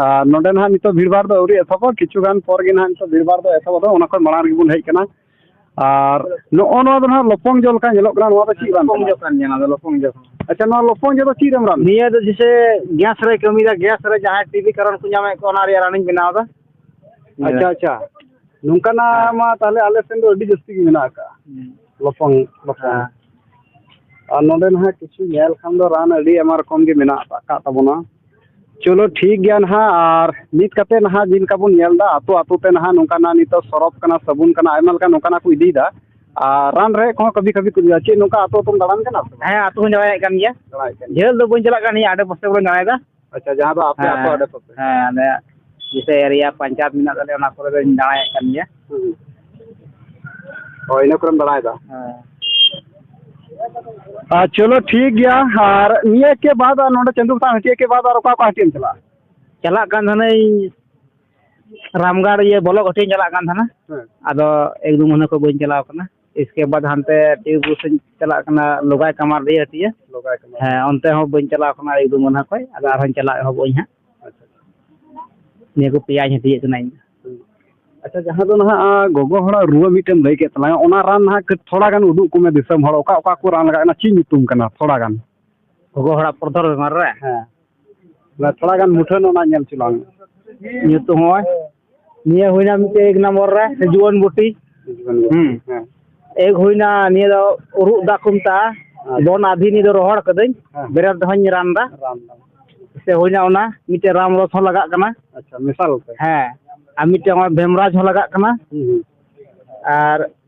ᱟᱨ ᱱᱚᱰᱮ ᱱᱟᱦᱟᱜ ᱱᱤᱛᱚᱜ ᱵᱷᱤᱲ ᱵᱷᱟᱲ ᱫᱚ ᱟᱹᱣᱨᱤ ᱮᱛᱚᱦᱚᱵᱚᱜ, ᱠᱤᱪᱷᱩ ᱜᱟᱱ ᱯᱚᱨ ᱜᱮ ᱱᱟᱦᱟᱜ ᱱᱤᱛᱚᱜ ᱵᱷᱤᱲ ᱵᱷᱟᱲ ᱫᱚ ᱮᱛᱚᱦᱚᱵᱚᱜ, ᱚᱱᱟ ᱠᱷᱚᱱ ᱢᱟᱲᱟᱝ ᱨᱮᱜᱮ ᱵᱚᱱ ᱦᱮᱡ ᱟᱠᱟᱱᱟ᱾ ᱟᱨ ᱱᱚᱜᱼᱚ ᱱᱚᱣᱟ ᱫᱚ ᱱᱟᱦᱟᱜ ᱞᱚᱯᱚᱝ ᱡᱚ ᱞᱮᱠᱟ ᱧᱮᱞᱚᱜ ᱠᱟᱱᱟ, ᱱᱚᱣᱟ ᱫᱚ ᱪᱮᱫ ᱨᱟᱱ ᱞᱚᱯᱚᱝ ᱠᱟᱱᱟ? ᱡᱚ ᱠᱟᱱ ᱜᱮᱭᱟ, ᱱᱚᱣᱟ ᱫᱚ ᱞᱚᱯᱚᱝ ᱡᱚ ᱠᱟᱱᱟ᱾ ᱟᱪᱪᱷᱟ, ᱱᱚᱣᱟ ᱞᱚᱯᱚᱝ ᱡᱚ ᱫᱚ ᱪᱮᱫ ᱨᱮᱢ ᱨᱟᱱ? ᱱᱤᱭᱟᱹ ᱫᱚ ᱡᱮᱥᱮ ᱜᱮᱥ ᱨᱮ ᱠᱟᱹᱢᱤᱭᱮᱫᱟ, ᱜᱮᱥ ᱨᱮ ᱡᱟᱦᱟᱸᱭ ᱴᱤᱵᱤ ᱠᱟᱨᱚᱱ ᱠᱚ ᱧᱟᱢᱮᱫ ᱠᱚᱣᱟ, ᱚᱱᱟ ᱨᱮᱭᱟᱜ ᱨᱟᱱᱤᱧ ᱵᱮᱱᱟᱣ ᱮᱫᱟ᱾ ᱟᱪᱪᱷᱟ, ᱟᱪᱪᱷᱟ᱾ ᱱᱚᱝᱠᱟᱱᱟᱜ ᱦᱮᱸ᱾ ᱢᱟ ᱛᱟᱦᱞᱮ ᱟᱞᱮ ᱥᱮᱱ ᱫᱚ ᱟᱹᱰᱤ ᱡᱟᱹᱥᱛᱤ ᱜᱮ ᱢᱮᱱᱟᱜ ᱟᱠᱟᱜᱼᱟ᱾ ᱦᱩᱸ᱾ ᱞᱚᱯᱚᱝ, ᱞᱚᱯᱚᱝ᱾ ᱦᱮᱸ᱾ ᱟᱨ ᱱᱚᱰᱮ ᱱᱟᱦᱟᱜ ᱠᱤᱪᱷᱩ ᱧᱮᱞ ᱠᱷᱟᱱ ᱫᱚ ᱨᱟᱱ ᱟᱹᱰᱤ ᱟᱭᱢᱟ ᱨᱚᱠᱚᱢ ᱜᱮ ᱢᱮᱱᱟᱜ ᱟᱠᱟᱫ ᱛᱟᱵᱚᱱᱟ᱾ ᱪᱚᱞᱚ ᱴᱷᱤᱠ ᱜᱮᱭᱟ ᱱᱟᱦᱟᱜ, ᱟᱨ ᱱᱤᱛ ᱠᱟᱛᱮ ᱱᱟᱦᱟᱜ ᱡᱮ ᱞᱮᱠᱟ ᱵᱚᱱ ᱧᱮᱞ ᱮᱫᱟ, ᱟᱛᱳ ᱟᱛᱳ ᱛᱮ ᱱᱟᱦᱟᱜ ᱱᱚᱝᱠᱟᱱᱟᱜ ᱱᱤᱛᱚᱜ ᱥᱚᱨᱚᱯ ᱠᱟᱱᱟ, ᱥᱟᱵᱚᱱ ᱠᱟᱱᱟ, ᱟᱭᱢᱟ ᱞᱮᱠᱟᱱ ᱱᱚᱝᱠᱟᱱᱟᱜ ᱠᱚ ᱤᱫᱤᱭᱮᱫᱟ᱾ ᱟᱨ ᱨᱟᱱ ᱨᱮᱦᱮᱫ ᱠᱚᱦᱚᱸ ᱠᱟᱹᱵᱷᱤ ᱠᱟᱹᱵᱷᱤ ᱠᱚ ᱤᱫᱤᱭᱟ᱾ ᱪᱮᱫ ᱱᱚᱝᱠᱟ ᱟᱛᱳ ᱟᱛᱳᱢ ᱫᱟᱬᱟᱱ ᱠᱟᱱᱟ ᱥᱮ ᱵᱟᱝ? ᱦᱮᱸ, ᱟᱛᱳ ᱦᱚᱸ ᱫᱟᱬᱟᱭᱮᱫ ᱠᱟᱱ ᱜᱮᱭᱟ᱾ ᱫᱟᱬᱟᱭᱮᱫ ᱠᱟᱱ ᱜᱮᱭᱟ᱾ ᱡᱷᱟᱹᱞ ᱫᱚ ᱵᱟᱹᱧ ᱪᱟᱞᱟᱜ ᱠᱟᱱᱟ, ᱱᱤᱭᱟᱹ ᱟᱰᱮ ᱯᱟᱥᱮ ᱠᱚᱨᱮᱧ ᱫᱟᱬᱟᱭᱮᱫᱟ᱾ ᱟᱪᱪᱷᱟ, ᱡᱟᱦᱟᱸ ᱫᱚ ᱟᱯᱮ ᱟᱛᱳ ᱦᱮᱸ, ᱟᱰᱮ ᱯᱟᱥᱮ? ᱦᱮᱸ, ᱟᱞᱮᱭᱟᱜ ᱡᱮᱥᱮ ᱮᱨᱤᱭᱟ ᱯᱚᱧᱪᱟᱭᱮᱛ ᱢᱮᱱᱟᱜ ᱛᱟᱞᱮᱭᱟ, ᱚᱱᱟ ᱠᱚᱨᱮ ᱫᱚᱧ ᱫᱟᱬᱟᱭᱮᱫ ᱠᱟᱱ ᱜᱮᱭᱟ᱾ ᱦᱩᱸ᱾ ᱦᱳᱭ, ᱤᱱᱟᱹ ᱠᱚᱨᱮᱢ ᱫᱟᱬᱟᱭᱮᱫᱟ᱾ ᱦᱮᱸ᱾ ᱟᱨ ᱪᱚᱞᱚ, ᱴᱷᱤᱠ ᱜᱮᱭᱟ᱾ ᱟᱨ ᱱᱤᱭᱟᱹ ᱠᱮ ᱵᱟᱫ ᱟᱨ ᱱᱚᱰᱮ ᱪᱟᱸᱫᱩ ᱵᱟᱛᱟᱱ ᱦᱟᱹᱴᱤᱭᱟᱹ ᱠᱮ ᱵᱟᱫ ᱟᱨ ᱚᱠᱟ ᱚᱠᱟ ᱦᱟᱹᱴᱤᱭᱟᱹᱢ ᱪᱟᱞᱟᱜᱼᱟ? ᱪᱟᱞᱟᱜ ᱠᱟᱱ ᱛᱟᱦᱮᱱᱟᱹᱧ ᱨᱟᱢᱜᱟᱲ, ᱤᱭᱟᱹ, ᱵᱚᱞᱚᱠ ᱦᱟᱹᱴᱤᱧ ᱪᱟᱞᱟᱜ ᱠᱟᱱ ᱛᱟᱦᱮᱱᱟ᱾ ᱦᱮᱸ᱾ ᱟᱫᱚ ᱮᱠ ᱫᱩ ᱢᱟᱹᱦᱱᱟᱹ ᱠᱷᱚᱱ ᱵᱟᱹᱧ ᱪᱟᱞᱟᱣ ᱠᱟᱱᱟ᱾ ᱤᱥᱠᱮ ᱵᱟᱫ ᱦᱟᱱᱛᱮ ᱴᱤᱭᱩᱵ ᱥᱮᱫ ᱪᱟᱞᱟᱜ ᱠᱟᱱᱟ, ᱞᱚᱜᱟᱭ ᱠᱟᱢᱟᱨ ᱰᱤ ᱦᱟᱹᱴᱤᱭᱟᱹ᱾ ᱞᱚᱜᱟᱭ ᱠᱟᱢᱟᱨ᱾ ᱦᱮᱸ, ᱚᱱᱛᱮ ᱦᱚᱸ ᱵᱟᱹᱧ ᱪᱟᱞᱟᱣ ᱠᱟᱱᱟ ᱮᱠ ᱫᱩ ᱢᱟᱹᱦᱱᱟᱹ ᱠᱷᱚᱱ᱾ ᱟᱫᱚ ᱟᱨᱦᱚᱸᱧ ᱪᱟᱞᱟᱣ ᱮᱦᱚᱵᱚᱜ ᱟᱹᱧ ᱦᱟᱸᱜ᱾ ᱟᱪᱪᱷᱟ, ᱟᱪᱪᱷᱟ᱾ ᱱᱤᱭᱟᱹ ᱠᱚ ᱯᱮᱭᱟᱧ ᱦᱟᱹᱴᱤᱭᱟᱹᱜ ᱠᱟᱱᱟ ᱤᱧ ᱫᱚ᱾ ᱦᱩᱸ᱾ ᱟᱪᱪᱷᱟ, ᱡᱟᱦᱟᱸ ᱫᱚ ᱱᱟᱦᱟᱜ, ᱟ, ᱜᱚᱜᱚ ᱦᱚᱲᱟᱜ ᱨᱩᱣᱟᱹ ᱢᱤᱫᱴᱮᱱ ᱞᱟᱹᱭ ᱠᱮᱫ ᱛᱟᱞᱟᱝᱟ, ᱚᱱᱟ ᱨᱟᱱ ᱱᱟᱦᱟᱜ ᱠᱟᱹᱡ ᱛᱷᱚᱲᱟ ᱜᱟᱱ ᱩᱫᱩᱜ ᱠᱚᱢᱮ ᱫᱤᱥᱚᱢ ᱦᱚᱲ, ᱚᱠᱟ ᱚᱠᱟ ᱠᱚ ᱨᱟᱱ ᱞᱟᱜᱟᱜ ᱠᱟᱱᱟ, ᱪᱮᱫ ᱧᱩᱛᱩᱢ ᱠᱟᱱᱟ ᱛᱷᱚᱲᱟ ᱜᱟᱱ? ᱜᱚᱜᱚ ᱦᱚᱲᱟᱜ ᱯᱨᱚᱫᱷᱚᱨ ᱵᱮᱢᱟᱨ ᱨᱮ? ᱦᱮᱸ᱾ ᱚᱱᱟ ᱛᱷᱚᱲᱟ ᱜᱟᱱ ᱢᱩᱴᱷᱟᱹᱱ ᱚᱱᱟ ᱧᱮᱞ ᱦᱚᱪᱚ ᱞᱟᱝ ᱢᱮ᱾ ᱧᱩᱛᱩᱢ ᱦᱚᱸᱜᱼᱚᱭ᱾ ᱱᱤᱭᱟᱹ ᱦᱩᱭᱱᱟ ᱢᱤᱫᱴᱮᱡ ᱮᱠ ᱱᱚᱢᱵᱚᱨ ᱨᱮ, ᱥᱮᱡᱩᱣᱟᱱ ᱵᱩᱴᱤ᱾ ᱥᱮᱡᱩᱣᱟᱱ ᱵᱩᱴᱤ, ᱦᱩᱸ᱾ ᱦᱮᱸ᱾ ᱮᱠ ᱦᱩᱭᱱᱟ, ᱱᱤᱭᱟᱹ ᱫᱚ ᱩᱨᱩᱜ ᱫᱟᱜ ᱠᱚ ᱢᱮᱛᱟᱜᱼᱟ᱾ ᱟᱪᱪᱷᱟ᱾ ᱵᱚᱱ ᱟᱫᱷᱤ ᱱᱤᱭᱟᱹ ᱫᱚ ᱨᱚᱦᱚᱲ ᱠᱟᱹᱫᱟᱹᱧ᱾ ᱦᱮᱸ᱾ ᱵᱮᱨᱮᱞ ᱛᱮᱦᱚᱧ ᱨᱟᱱ ᱫᱟ᱾ ᱨᱟᱱ ᱫᱟ᱾ ᱥᱮ ᱦᱩᱭᱱᱟ ᱚᱱᱟ, ᱢᱤᱫᱴᱮᱡ ᱨᱟᱢ ᱨᱚᱥ ᱦᱚᱸ ᱞᱟᱜᱟᱜ ᱠᱟᱱᱟ᱾ ᱟᱪᱪᱷᱟ, ᱢᱮᱥᱟᱞ ᱛᱮ᱾ ᱦᱮᱸ᱾ ᱟᱨ ᱢᱤᱫᱴᱮᱡ ᱱᱚᱜᱼᱚᱭ ᱵᱷᱮᱢᱨᱟᱡᱽ ᱦᱚᱸ ᱞᱟᱜᱟᱜ ᱠᱟᱱᱟ᱾ ᱦᱩᱸ, ᱦᱩᱸ᱾ ᱟᱨ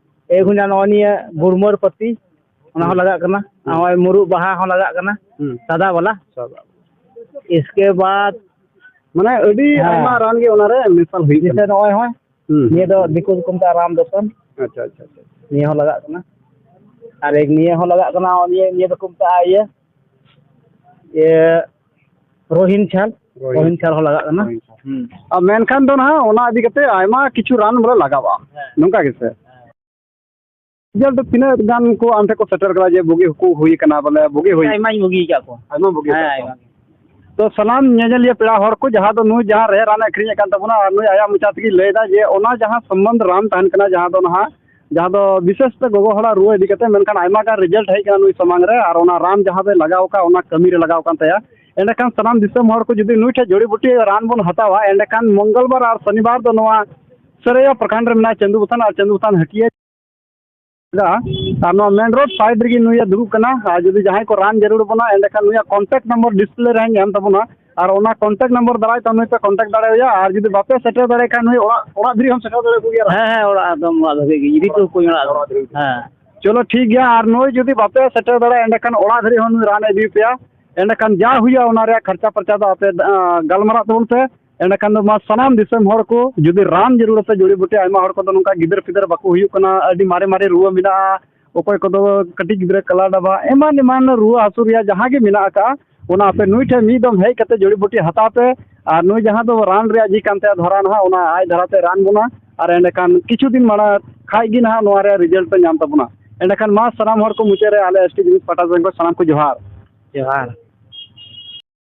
ᱮᱠ ᱦᱩᱭᱱᱟ ᱱᱚᱜᱼᱚᱭ ᱱᱤᱭᱟᱹ ᱜᱩᱲᱢᱟᱹᱨ ᱯᱟᱹᱛᱤ, ᱚᱱᱟ ᱦᱚᱸ ᱦᱩᱸ᱾ ᱞᱟᱜᱟᱜ ᱠᱟᱱᱟ᱾ ᱦᱩᱸ᱾ ᱱᱚᱜᱼᱚᱭ ᱢᱩᱨᱩᱫ ᱵᱟᱦᱟ ᱦᱚᱸ ᱞᱟᱜᱟᱜ ᱠᱟᱱᱟ, ᱦᱩᱸ᱾ ᱥᱟᱫᱟ ᱵᱟᱞᱟ᱾ ᱥᱟᱫᱟ᱾ ᱤᱥᱠᱮ ᱵᱟᱫ ᱢᱟᱱᱮ ᱟᱹᱰᱤ ᱦᱮᱸ᱾ ᱟᱭᱢᱟ ᱨᱟᱱ ᱜᱮ ᱚᱱᱟᱨᱮ ᱢᱮᱥᱟᱞ ᱦᱩᱭᱩᱜ ᱡᱮᱭᱥᱮ ᱠᱟᱱᱟ᱾ ᱱᱚᱜᱼᱚᱭ ᱦᱚᱸ, ᱦᱩᱸ, ᱱᱤᱭᱟᱹ ᱦᱩᱸ, ᱫᱚ ᱦᱩᱸ᱾ ᱫᱤᱠᱩ ᱫᱚᱠᱚ ᱢᱮᱛᱟᱜᱼᱟ ᱨᱟᱢ ᱫᱚᱥᱚᱱ᱾ ᱟᱪᱪᱷᱟ, ᱟᱪᱪᱷᱟ, ᱟᱪᱪᱷᱟ, ᱟᱪᱪᱷᱟ᱾ ᱱᱤᱭᱟᱹ ᱦᱚᱸ ᱞᱟᱜᱟᱜ ᱠᱟᱱᱟ᱾ ᱟᱨ ᱮᱠ ᱱᱤᱭᱟᱹ ᱦᱚᱸ ᱞᱟᱜᱟᱜ ᱠᱟᱱᱟ, ᱱᱤᱭᱟᱹ, ᱱᱤᱭᱟᱹ ᱫᱚᱠᱚ ᱢᱮᱛᱟᱜᱼᱟ ᱤᱭᱟᱹ, ᱤᱭᱟᱹ, ᱨᱳᱦᱤᱱ ᱪᱷᱟᱞ᱾ ᱨᱳᱦᱤᱱ᱾ ᱨᱳᱦᱤᱱ ᱪᱷᱟᱞ ᱦᱚᱸ ᱞᱟᱜᱟᱜ ᱠᱟᱱᱟ᱾ ᱨᱳᱦᱤᱱ ᱪᱷᱟᱞ᱾ ᱦᱩᱸ᱾ ᱟᱨ ᱢᱮᱱᱠᱷᱟᱱ ᱫᱚ ᱱᱟᱦᱟᱜ ᱚᱱᱟ ᱤᱫᱤ ᱠᱟᱛᱮ ᱟᱭᱢᱟ ᱠᱤᱪᱷᱩ ᱨᱟᱱ ᱵᱚᱞᱮ ᱞᱟᱜᱟᱜᱼᱟ᱾ ᱦᱮᱸ᱾ ᱱᱚᱝᱠᱟ ᱜᱮᱥᱮ? ᱦᱮᱸ᱾ ᱨᱮᱡᱟᱞᱴ ᱫᱚ ᱛᱤᱱᱟᱹᱜ ᱜᱟᱱ ᱠᱚ ᱟᱢ ᱴᱷᱮᱱ ᱠᱚ ᱥᱮᱴᱮᱨ ᱠᱟᱫᱟ ᱡᱮ ᱵᱩᱜᱤ ᱦᱚᱸᱠᱚ ᱦᱩᱭ ᱠᱟᱱᱟ, ᱵᱚᱞᱮ ᱵᱩᱜᱤ ᱦᱩᱭ ᱟᱭᱢᱟᱧ ᱵᱩᱜᱤ ᱟᱠᱟᱫ ᱠᱚᱣᱟ᱾ ᱟᱭᱢᱟ ᱵᱩᱜᱤ ᱦᱮᱸ, ᱟᱠᱟᱫ ᱠᱚᱣᱟ᱾ ᱟᱭᱢᱟ᱾ ᱛᱚ ᱥᱟᱱᱟᱢ ᱧᱮᱧᱮᱞᱤᱭᱟᱹ ᱯᱮᱲᱟ ᱦᱚᱲ ᱠᱚ, ᱡᱟᱦᱟᱸ ᱫᱚ ᱱᱩᱭ ᱡᱟᱦᱟᱸ ᱨᱮ ᱨᱟᱱ ᱮ ᱟᱹᱠᱷᱨᱤᱧᱮᱫ ᱠᱟᱱ ᱛᱟᱵᱚᱱᱟ, ᱟᱨ ᱱᱩᱭ ᱟᱭᱟᱜ ᱢᱚᱪᱟ ᱛᱮᱜᱮ ᱞᱟᱹᱭ ᱮᱫᱟ ᱡᱮ ᱚᱱᱟ ᱡᱟᱦᱟᱸ ᱥᱚᱢᱵᱚᱱᱫᱷ ᱨᱟᱱ ᱛᱟᱦᱮᱱ ᱠᱟᱱᱟ, ᱡᱟᱦᱟᱸ ᱫᱚ ᱱᱟᱦᱟᱜ, ᱡᱟᱦᱟᱸ ᱫᱚ ᱵᱤᱥᱮᱥ ᱛᱮ ᱜᱚᱜᱚ ᱦᱚᱲᱟᱜ ᱨᱩᱣᱟᱹ ᱤᱫᱤ ᱠᱟᱛᱮ, ᱢᱮᱱᱠᱷᱟᱱ ᱟᱭᱢᱟ ᱜᱟᱱ ᱨᱮᱡᱟᱞᱴ ᱦᱮᱡ ᱠᱟᱱᱟ ᱱᱩᱭ ᱥᱟᱢᱟᱝ ᱨᱮ, ᱟᱨ ᱚᱱᱟ ᱨᱟᱱ ᱡᱟᱦᱟᱸ ᱫᱚᱭ ᱞᱟᱜᱟᱣ ᱟᱠᱟᱫ, ᱚᱱᱟ ᱠᱟᱹᱢᱤ ᱨᱮ ᱞᱟᱜᱟᱣ ᱠᱟᱱ ᱛᱟᱭᱟ᱾ ᱮᱸᱰᱮᱠᱷᱟᱱ ᱥᱟᱱᱟᱢ ᱫᱤᱥᱚᱢ ᱦᱚᱲ ᱠᱚ ᱡᱩᱫᱤ ᱱᱩᱭ ᱴᱷᱮᱱ ᱡᱩᱲᱤ ᱵᱩᱴᱤ ᱨᱟᱱ ᱵᱚᱱ ᱦᱟᱛᱟᱣᱟ, ᱮᱸᱰᱮᱠᱷᱟᱱ ᱢᱚᱝᱜᱚᱞᱵᱟᱨ ᱟᱨ ᱥᱚᱱᱤᱵᱟᱨ ᱫᱚ ᱱᱚᱣᱟ ᱥᱟᱹᱨᱟᱹᱭᱟ ᱯᱨᱚᱠᱷᱚᱸᱰ ᱨᱮ ᱢᱮᱱᱟᱜᱼᱟ ᱪᱟᱹᱱᱫᱩ ᱵᱟᱛᱷᱟᱱ ᱟᱨ ᱪᱟᱹᱱᱫᱩ ᱵᱟᱛᱷᱟᱱ ᱦᱟᱹᱴᱤᱭᱟᱹ᱾ ᱟᱨ ᱱᱚᱣᱟ ᱢᱮᱱ ᱨᱳᱰ ᱥᱟᱭᱤᱰ ᱨᱮᱜᱮ ᱱᱩᱭ ᱮ ᱫᱩᱲᱩᱵ ᱠᱟᱱᱟ᱾ ᱟᱨ ᱡᱩᱫᱤ ᱡᱟᱦᱟᱸᱭ ᱠᱚ ᱨᱟᱱ ᱡᱟᱹᱨᱩᱲ ᱵᱚᱱᱟ, ᱮᱸᱰᱮᱠᱷᱟᱱ ᱱᱩᱭᱟᱜ ᱠᱚᱱᱴᱟᱠᱴ ᱱᱚᱢᱵᱚᱨ ᱰᱤᱥᱯᱞᱮ ᱨᱮ ᱦᱟᱸᱜ ᱮᱢ ᱛᱟᱵᱚᱱᱟ, ᱟᱨ ᱚᱱᱟ ᱠᱚᱱᱴᱟᱠᱴ ᱱᱚᱢᱵᱚᱨ ᱫᱟᱨᱟᱭ ᱛᱮ ᱱᱩᱭ ᱯᱮ ᱠᱚᱱᱴᱟᱠᱴ ᱫᱟᱲᱮᱣᱟᱭᱟ᱾ ᱟᱨ ᱡᱩᱫᱤ ᱵᱟᱯᱮ ᱥᱮᱴᱮᱨ ᱫᱟᱲᱮᱭᱟᱜ ᱠᱷᱟᱱ ᱱᱩᱭ ᱚᱲᱟᱜ, ᱚᱲᱟᱜ ᱫᱷᱟᱹᱨᱤᱡ ᱦᱚᱸᱢ ᱥᱮᱴᱮᱨ ᱫᱟᱲᱮ ᱟᱠᱚ ᱜᱮᱭᱟ᱾ ᱦᱮᱸ, ᱦᱮᱸ, ᱚᱲᱟᱜ ᱮᱠᱫᱚᱢ ᱚᱲᱟᱜ ᱫᱷᱟᱹᱵᱤᱡ ᱜᱮ, ᱤᱫᱤ ᱦᱚᱴᱚ ᱠᱟᱹᱧ ᱚᱲᱟᱜ ᱫᱷᱟᱹᱵᱤᱡ᱾ ᱦᱮᱸ᱾ ᱪᱚᱞᱚ ᱴᱷᱤᱠ ᱜᱮᱭᱟ, ᱟᱨ ᱱᱩᱭ ᱡᱩᱫᱤ ᱵᱟᱯᱮ ᱥᱮᱴᱮᱨ ᱫᱟᱲᱮᱭᱟᱜᱼᱟ, ᱮᱸᱰᱮᱠᱷᱟᱱ ᱚᱲᱟᱜ ᱫᱷᱟᱹᱨᱤᱡ ᱦᱚᱸ ᱱᱩᱭ ᱨᱟᱱ ᱤᱫᱤ ᱯᱮᱭᱟ᱾ ᱮᱸᱰᱮᱠᱷᱟᱱ ᱡᱟ ᱦᱩᱭᱩᱜᱼᱟ ᱚᱱᱟ ᱨᱮᱭᱟᱜ ᱠᱷᱚᱨᱪᱟ ᱯᱚᱨᱪᱟ ᱫᱚ ᱟᱯᱮ, ᱟᱸ, ᱜᱟᱞᱢᱟᱨᱟᱜ ᱛᱟᱵᱚᱱ ᱯᱮ᱾ ᱮᱸᱰᱮᱠᱷᱟᱱ ᱫᱚ ᱢᱟ ᱥᱟᱱᱟᱢ ᱫᱤᱥᱚᱢ ᱦᱚᱲ ᱠᱚ ᱡᱩᱫᱤ ᱨᱟᱱ ᱡᱟᱹᱨᱩᱲ ᱟᱯᱮ ᱡᱩᱲᱤ ᱵᱩᱴᱤ, ᱟᱭᱢᱟ ᱦᱚᱲ ᱠᱚᱫᱚ ᱱᱚᱝᱠᱟ ᱜᱤᱫᱟᱹᱨ ᱯᱤᱫᱟᱹᱨ ᱵᱟᱠᱚ ᱦᱩᱭᱩᱜ ᱠᱟᱱᱟ, ᱟᱹᱰᱤ ᱢᱟᱨᱮ ᱢᱟᱨᱮ ᱨᱩᱣᱟᱹ ᱢᱮᱱᱟᱜᱼᱟ, ᱚᱠᱚᱭ ᱠᱚᱫᱚ ᱠᱟᱹᱴᱤᱡ ᱜᱤᱫᱽᱨᱟᱹ ᱠᱟᱞᱟ ᱰᱟᱵᱟ, ᱮᱢᱟᱱ ᱮᱢᱟᱱ ᱨᱩᱣᱟᱹ ᱦᱟᱹᱥᱩ ᱨᱮᱭᱟᱜ ᱡᱟᱦᱟᱸ ᱜᱮ ᱢᱮᱱᱟᱜ ᱟᱠᱟᱫᱼᱟ, ᱚᱱᱟ ᱟᱯᱮ ᱱᱩᱭ ᱴᱷᱮᱱ ᱢᱤᱫ ᱫᱚᱢ ᱦᱮᱡ ᱠᱟᱛᱮ ᱡᱩᱲᱤ ᱵᱩᱴᱤ ᱦᱟᱛᱟᱣ ᱯᱮ᱾ ᱟᱨ ᱱᱩᱭ ᱡᱟᱦᱟᱸ ᱫᱚ ᱨᱟᱱ ᱨᱮᱭᱟᱜ ᱡᱤ ᱠᱟᱱ ᱛᱟᱭᱟ ᱫᱷᱟᱨᱟ ᱱᱟᱦᱟᱜ, ᱚᱱᱟ ᱟᱡ ᱫᱷᱟᱨᱟ ᱛᱮ ᱨᱟᱱ ᱵᱚᱱᱟ᱾ ᱟᱨ ᱮᱸᱰᱮᱠᱷᱟᱱ ᱠᱤᱪᱷᱩ ᱫᱤᱱ ᱢᱟᱲᱟᱝ ᱠᱷᱟᱡ ᱜᱮ ᱱᱟᱦᱟᱜ ᱱᱚᱣᱟ ᱨᱮᱭᱟᱜ ᱨᱮᱡᱟᱞᱴ ᱯᱮ ᱧᱟᱢ ᱛᱟᱵᱚᱱᱟ᱾ ᱮᱸᱰᱮᱠᱷᱟᱱ ᱢᱟ ᱥᱟᱱᱟᱢ ᱦᱚᱲ ᱠᱚ ᱢᱩᱪᱟᱹᱫ ᱨᱮ ᱟᱞᱮ ᱮᱥ ᱴᱤ ᱡᱩᱢᱤᱫ ᱯᱟᱦᱴᱟ ᱥᱮᱱ ᱠᱷᱚᱱ ᱥᱟᱱᱟᱢ ᱠᱚ ᱡᱚᱦᱟᱨ᱾ ᱡᱚᱦᱟᱨ᱾